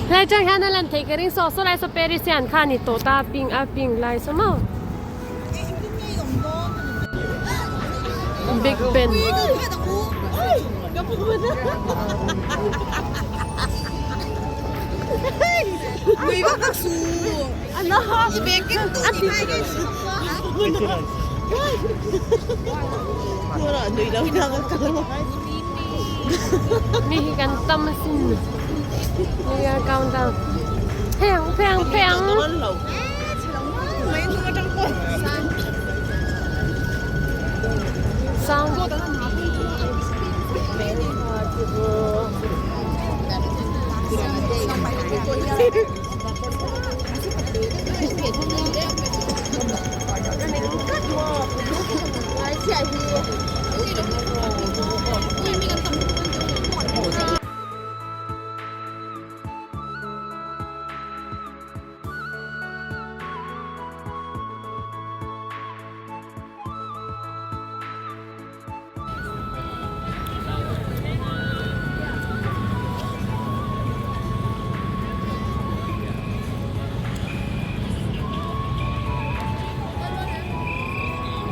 Helai tang hian a lan theih ka ring saw saw lai saw Paris hian kha a ni tawh ta a pink a pink lai saw maw. Big Ben. Mi hi kan tam asin New Year countdown pheng pheng pheng sang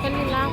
Kanila.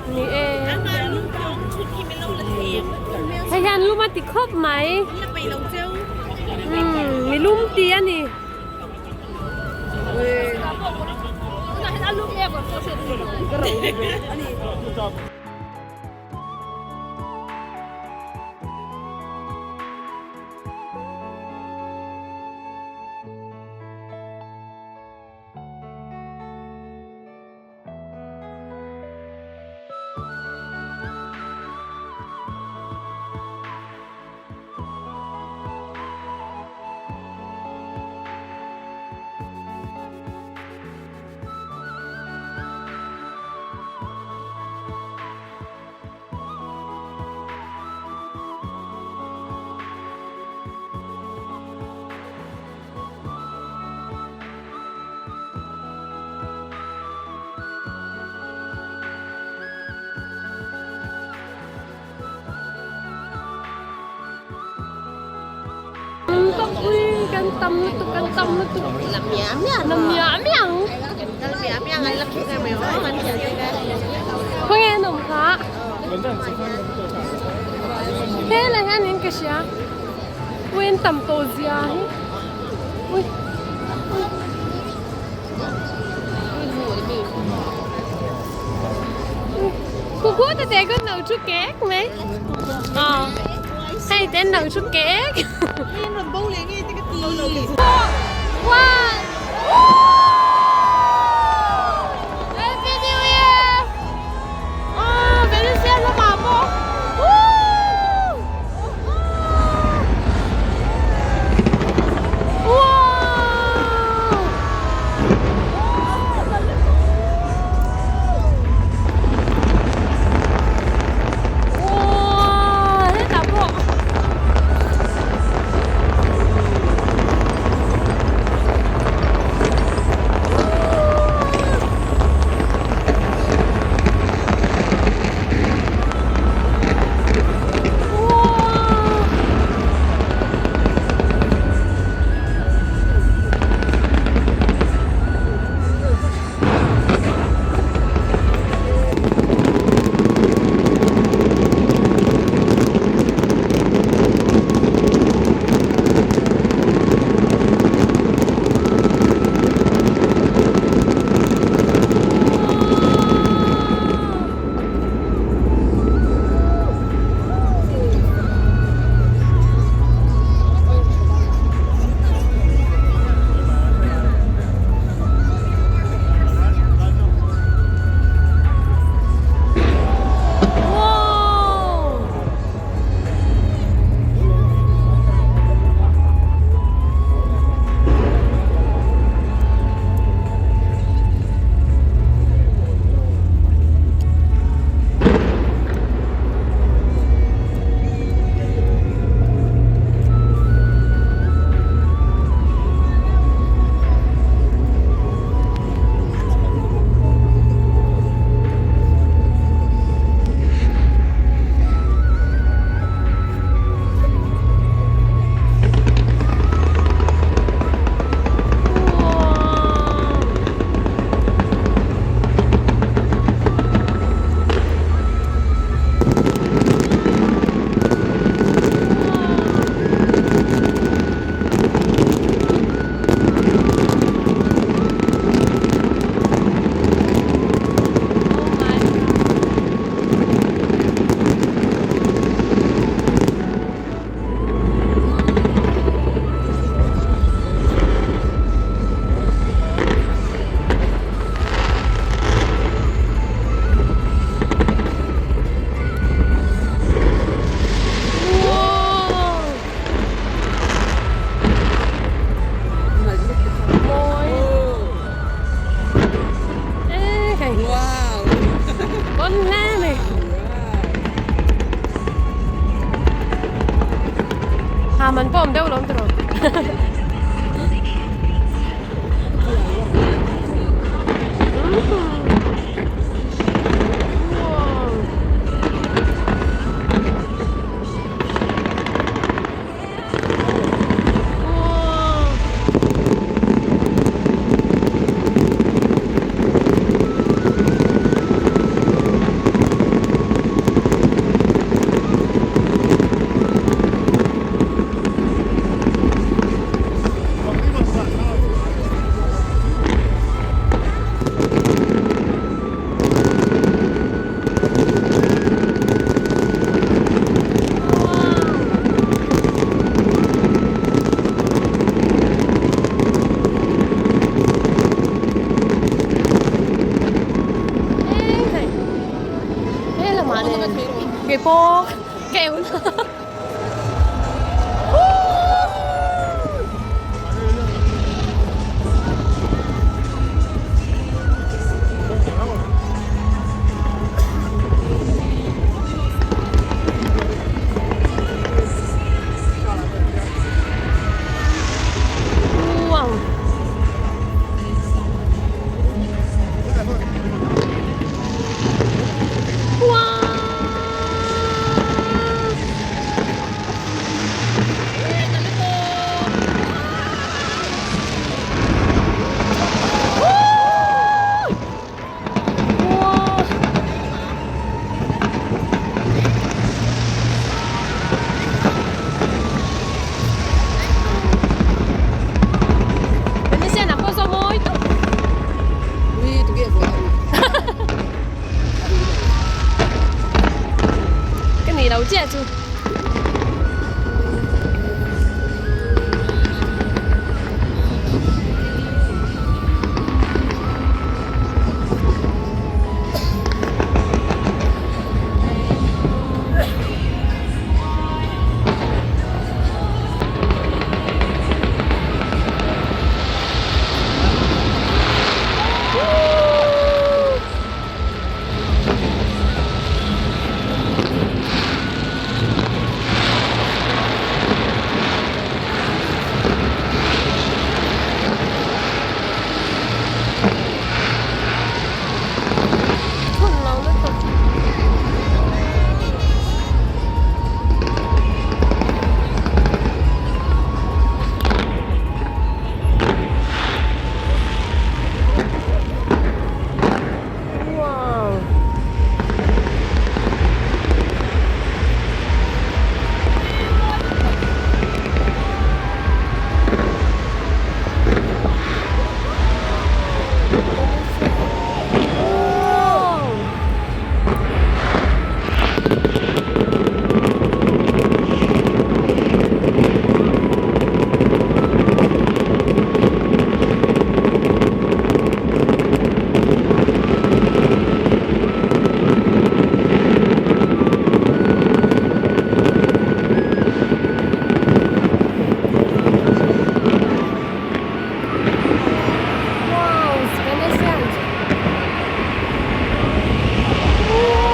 Ni e. Hei hian lum a ti khawp mai. Umm mi lum ti a ni. Kan tam lutuk kan tam lutuk la miah miah ang khawnge an awm kha helai hian in ka hria ui an tam tawh zia hi ui Khu khu te te kan lo thu kek mai hei te an lo thu kek One Happy New Year Aw Valencia lamah pawh Thla man pawh awm deuh lawm tiraw. Keipawh ka eu na. Wow. Wow. Ka ni lo chiah chu. Thun lo lutuk. Wow. Wow. Wow, Venezia. Wow!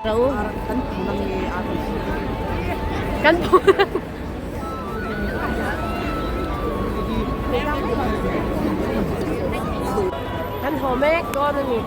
Oh. Kan Kan haw mek dawn a ni.